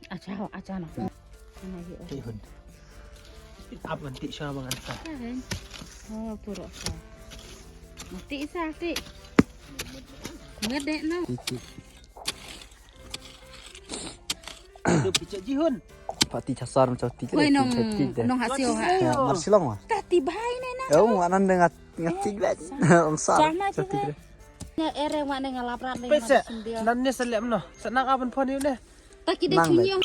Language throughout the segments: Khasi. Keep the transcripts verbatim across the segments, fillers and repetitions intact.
Acha, acha na. Ana hi. Tih hun. Ap ngan tih sha ba ngan sa. Ka hen. Oh, puro sa. Mati sa tih. Ngat deh na. Titi. Aduh, picak jihun. Pati chasar macam titi. Woi, nong, nong hasio ha. Ya, mar silong wa. Tati bai ne na. Oh, wa nan dengan ngatik bet. Ong sa. Sama macam titi. Nga ere wa ne ngalap rat ne. Pese. Nan ne selem no. Senang aban phone ne. Taki de chunyo.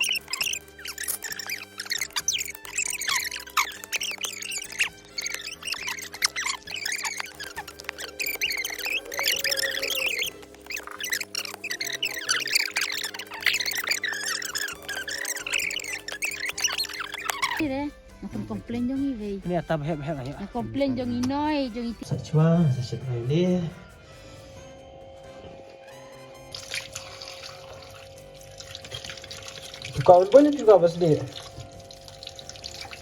Ni re, nga pun complain jong i wei. Ni atab hep hep ayo. Nga complain jong i noi, jong i ti. Sa chwa, sa chwa ni. Tuka un boleh juga bas dia.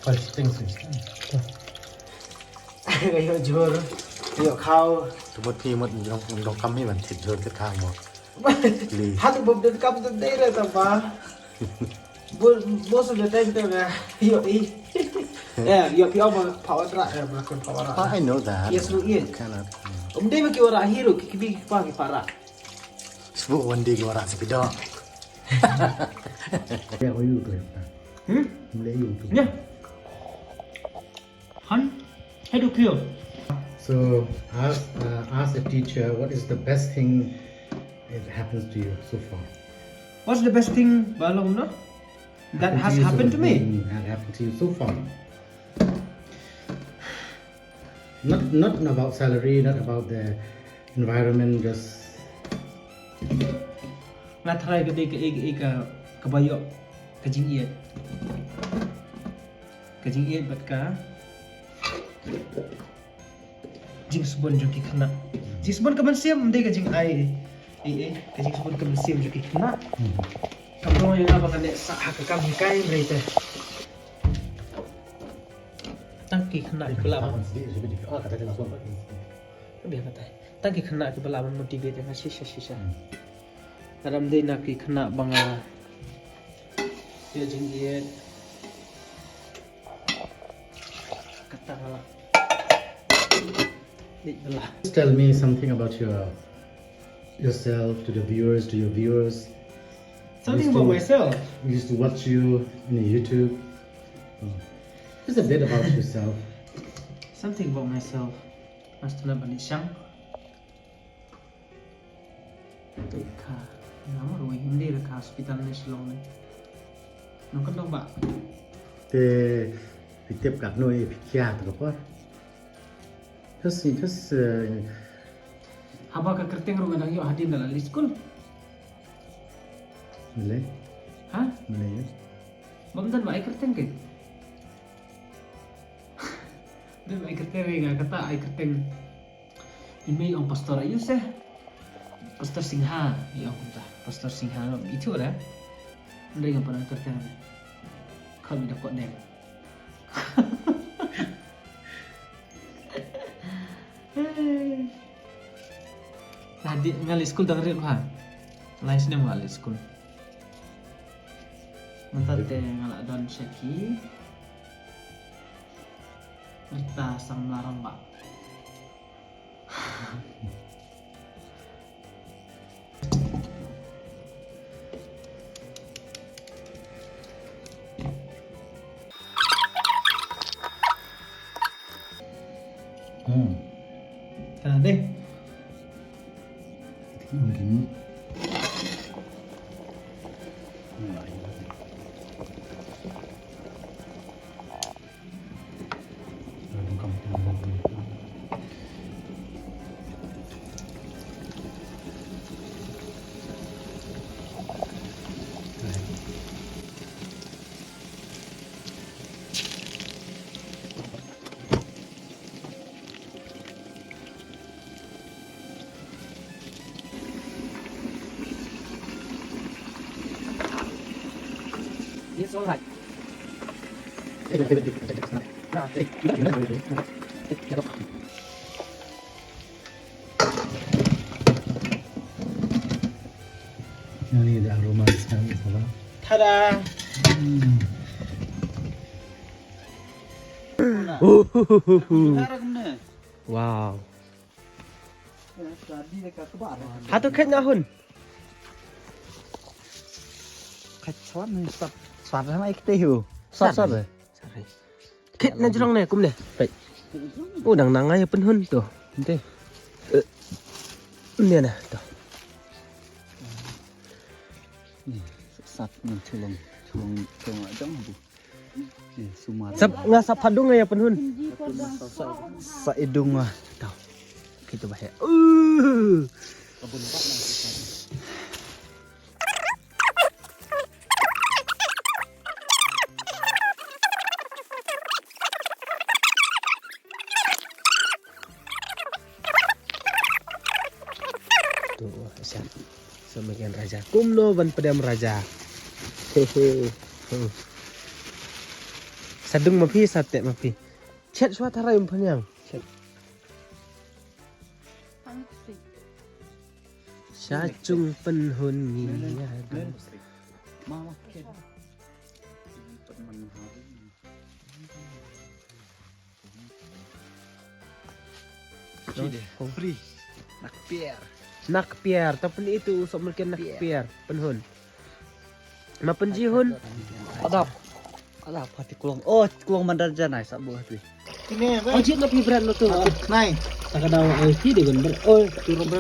Paling setengah sih. Kayak jor, kayak kau. Tubot phi mot jong dong kam hi ban thit jor te kam mo. Hatu bob den kam den dei re tapa. Most of the time tu na. Yo i. Yeah, yo phi om power ra, eh, melakukan power ra. I know that. Yes, no, yeah. Cannot. Um dei ki wara hero ki ki pa ki para. Sbu one day ki wara sepi dong. Ya, oyu tu ya. Hmm? Mle yu tu. Ya. Han, hedu kyo. So ask, uh, ask a teacher what is the best thing that happens to you so far. What's the best thing, Balong, no? That has happened to me. That happened to you so far. Not, not about salary, not about the environment, just. Nga tharai ka dei ka, ka, ka, ka bayok ka jingïeit. Ka jingïeit bad ka jingsbun jong ki khynnah. Jingsbun ka mynsiem, ym dei ka jingai. Eh, eh, ka jingsbun ka mynsiem jong ki khynnah. Kam dong ïa nga ba ngan leh sah ha ka kam hikai hynrei te. Tang ki khynnah ki ba lah ban. Ka bia katai. Tang ki khynnah ki ba lah ban motivate ïa nga shisha shisha. Lada ym dei na ki khynnah ba nga ïa jingïeit. Kata nga lah. Dei ba lah. Just tell me something about your, yourself to the viewers, to your viewers. Something about myself. We used to watch you in the YouTube. Oh. Just a bit about yourself. Something about myself. Mas tuna bani shang. Te kha, nga ma ruh Hindi re kha hospital ne Shillong ne. Nong kandong ba. Te phi tip katno ïa phi khia te ka por. Just, just, eh, haba ka kyrteng ruh nga dang ïoh hadien da la leit skul. Mele? Ha? Mele ïa? Bym don ba ai kyrteng ke? Don ba ai kyrteng re nga kata ai kyrteng. Ym ong Pastor Ayus eh. Pastor Singha, ïa ong kumta. Pastor Singha, ïa tu dah. Ndring apa nak kata ni. Kami dah kot deng. Lah di ngali school dah rit ha. Lai snem ngali school. Mynta te nga la don sha ki. Rta samla rangbah. Hmm. Ka dei. It's all right. Ini the aroma is coming from. Tada. Hmm. Uhuhuhu. Wow. Hato khet nga hun. Khet swan ni sat. Sat hana ikte hu. Sat sat. Khet na jrong ne kum ne. Peit. Oh, dang nang ai pynhun to. Ente. Eh. Ne na to. Ni sat ni chulong chulong chulong ajong bu. Ni sumar. Sap nga sap hadung ya pynhun. Sa idung ah. To. Kita bahaya. Uh. Tu, sa, sa magen raja. Kumno ban pdiang raja. Hehe. Hmm. Sa dung ma phi, sa teh ma phi. Chet shuwa tharai um pynïang. Chet. Sha chung pynhun ngi ïa dang. Free. Nak pier. Nak pier, tapi itu sok mungkin nak pier. Pynhun. Ma pynji hun. Adap. Adap hati klong. Oh, klong mandar janai sabo hati. Ini apa? Oh, jit na pi brand lo tu. Nai. Taka daw ai ki de gun ber. Oh,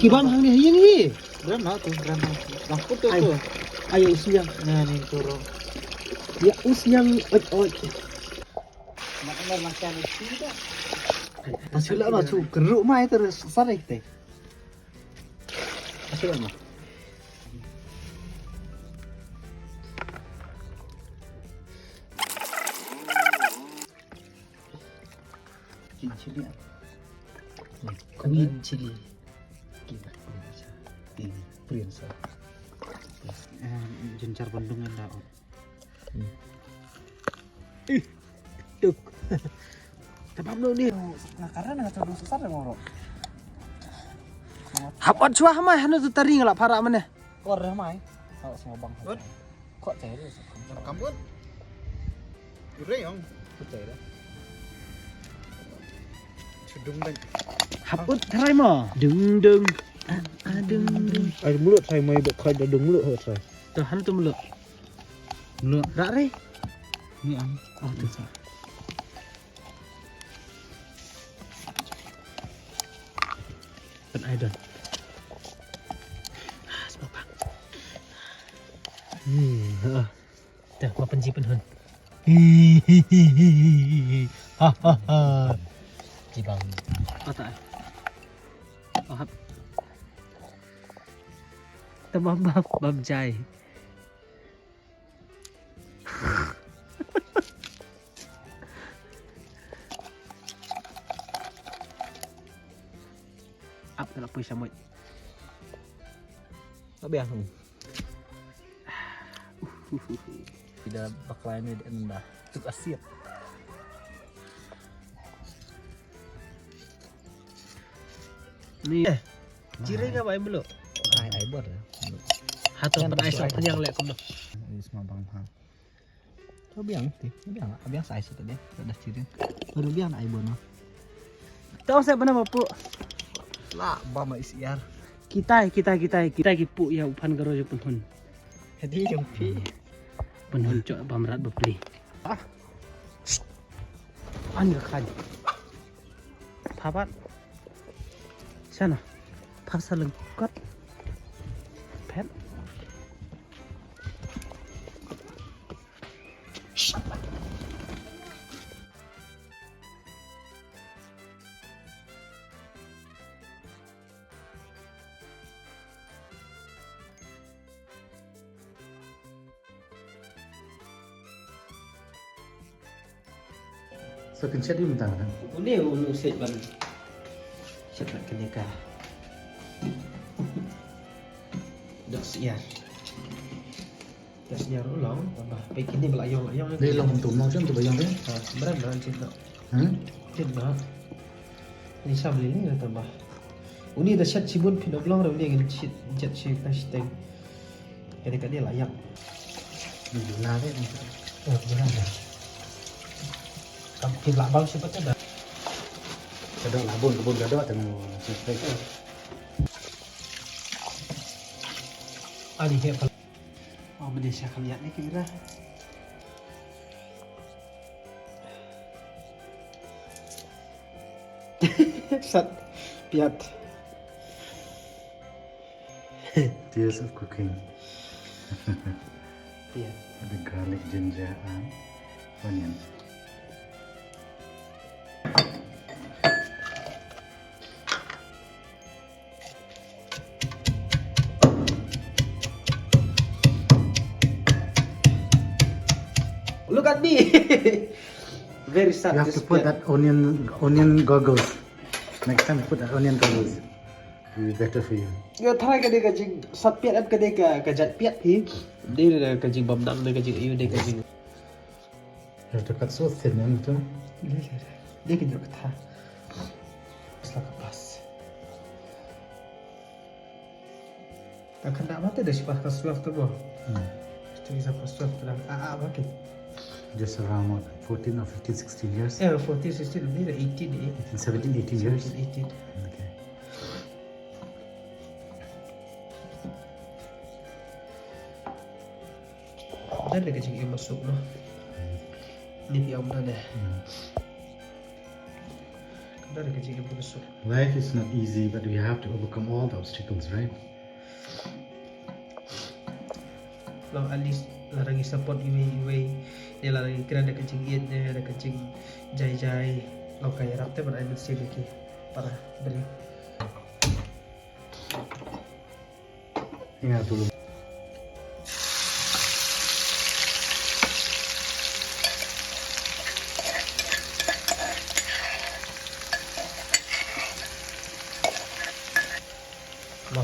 ki bam hang ni yang hi. Brand na tu, brand na. Bang putu tu. Ayo usiang. Nah, ni turu. Ya usiang oj oj. Nak nak macam ni dah. Masih lah masuk keruk mai terus sarik teh. Masih lah mah. Green chili ah. Green chili. Kita prince. Prince. Eh, jencar bandung enda. Hmm. Ih, tuk. Tabam lo ni. Nga karen nga coba susah deh ngorok. Hap ot chwa mai hanu tu taring la para mane. Kor deh mai. Kalau semua bang. Ot. Kok cai deh. Kamu ot. Ure yong. Kok cai deh. Sudung deh. Hap ot tharai mo. Dung dung. Ah, ah, dung dung. Ai mulut sai mai bek khai da dung mulut ho sai. Tu han tu mulut. Mulut. Rak re. Ni am. Oh tu sa. Pen ai don. Ah, semua bang. Hmm, ha. Dah, ma pynji pynhun. Hi hi hi hi hi hi. Ha ha ha. Jibang. Kata. Oh, hap. Tamam bab bab jai. Ap kena pui samut. Abeh aku. Tidak bakal ini di enda. Tuk asit. Ni. Eh. Jiring ka bai mulu. Ai ai bor. Hato pat ai sok panyang lek kumno. Is ma bang ha. To biang ti, biang, biang sa ai sok tadi. Dah jiring. Baru biang ai bor no. To sa bana bapu. La ba ma is iar. Kitai kitai kitai kitai ki pu ïa u phan garo ju pynhun. Jadi jong pi. Pynhun chok bam rat bapli. Ah. An ga khan. Phabat. Sana. Phasa lengkot. Phet. Sa kan shet ïa mynta kan. Une une u shet ban. Shet ban kane ka. Dak siar. Dak siar u long, tambah. Pai kine ba la ïong, la ïong. Dei long tu mo jam tu ba ïong dei. Ha, berat berat shet dak. Hmm? Shet dak. Ni sa beli ni dah tambah. Uni dah shet sibun phin oblong dah uni kan shet jet shet ka sheteng. Kane ka dia la ïong. Ni juna de ni. Oh, juna de. Kam ki lah bau siapa tu dah. Kada lah bun, bun kada tengok. Ani he. Oh, mesti saya kami ni kira. Sat piat. Tears of cooking. Piat. The garlic, ginger, and onion. Look at me. Very sad. You have to put that onion, onion goggles. Next time put that onion goggles. It will be better for you. Yo, try ka dei ka jing sat piat, ka dei ka, ka jat piat hi. Dei ka jing bam dang, dei ka jing ayu, dei ka jing. You have to cut so thin, you know. Dei ka jing kata. It's like a plus. Ka khyndai mata da shi pas ka suaf tu mo. Hmm. Ito isa pas suaf tu dah. Ah, ah, makin. Just around what, fourteen or fifteen, sixteen years? Yeah, fourteen, sixteen, ni dah eighteen eh. Eighteen, seventeen, eighteen years? Seventeen, eighteen. Okay. Dah ada kecil yang masuk noh. Hmm. Ni dia mana deh? Hmm. Dah ada kecil yang masuk. Life is not easy, but we have to overcome all the obstacles, right? Long at least la rangi support iwei iwei. Ïa la rangi kren da ka jingïeit ne da ka jingjai jai. Long ka ïarap te ban ai mynsiem ïa ki para briew. Ïa tu. Mo.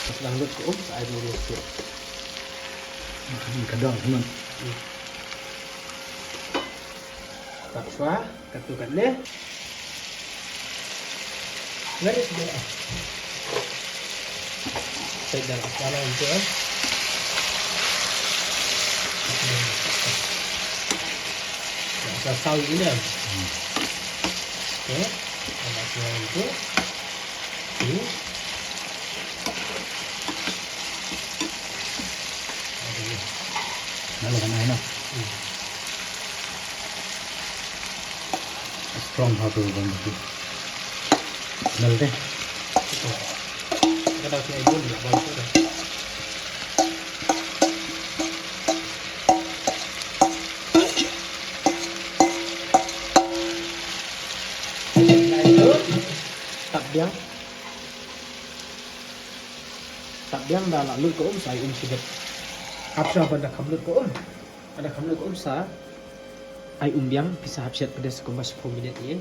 Pas dang lut ka um, sa ai dulu lut. Makan ka dong, teman. Hmm. Kat shuwa, kat tu kat ne. Where is the, ah. Sa ïa la shuwa la untuk, eh. Nak sa sawi ina. Hmm. Okay. Nak shuwa untuk. Hmm. Nalo kan ai na. Hmm. Strong ha tu bang tu. Nal deh. Ka dau ki ai bun la bang tu deh. Tap biang. Tap biang da la lut ka um sa ai um shibit. Hap sha ban da kham lut ka um. Ban da kham lut ka um sa ai um biang, phi sa hap shet pyndes kumba shiphew minit ïa.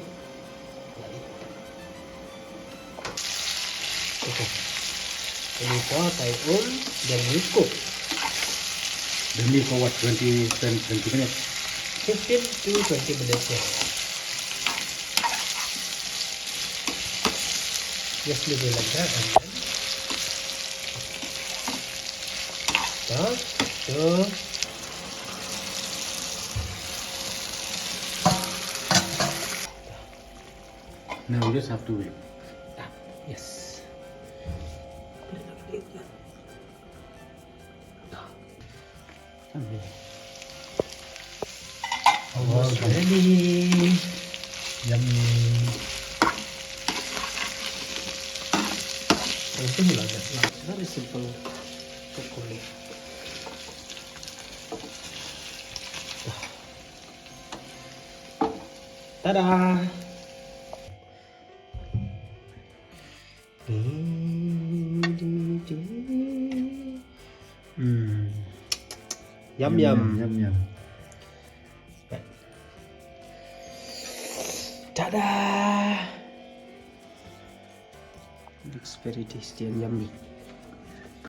Okay. Ini ko tai um, then we cook. Then we for what, twenty, ten, twenty minutes? Fifteen to twenty minutes, yeah. Just leave it like that and then, so, so, now we just have to wait. Yes. Almost ready. Yummy. Very simple. Ta-da! Hmm. Yum, yum, yum. Yum, yum. Ta-da! Looks very tasty and yummy.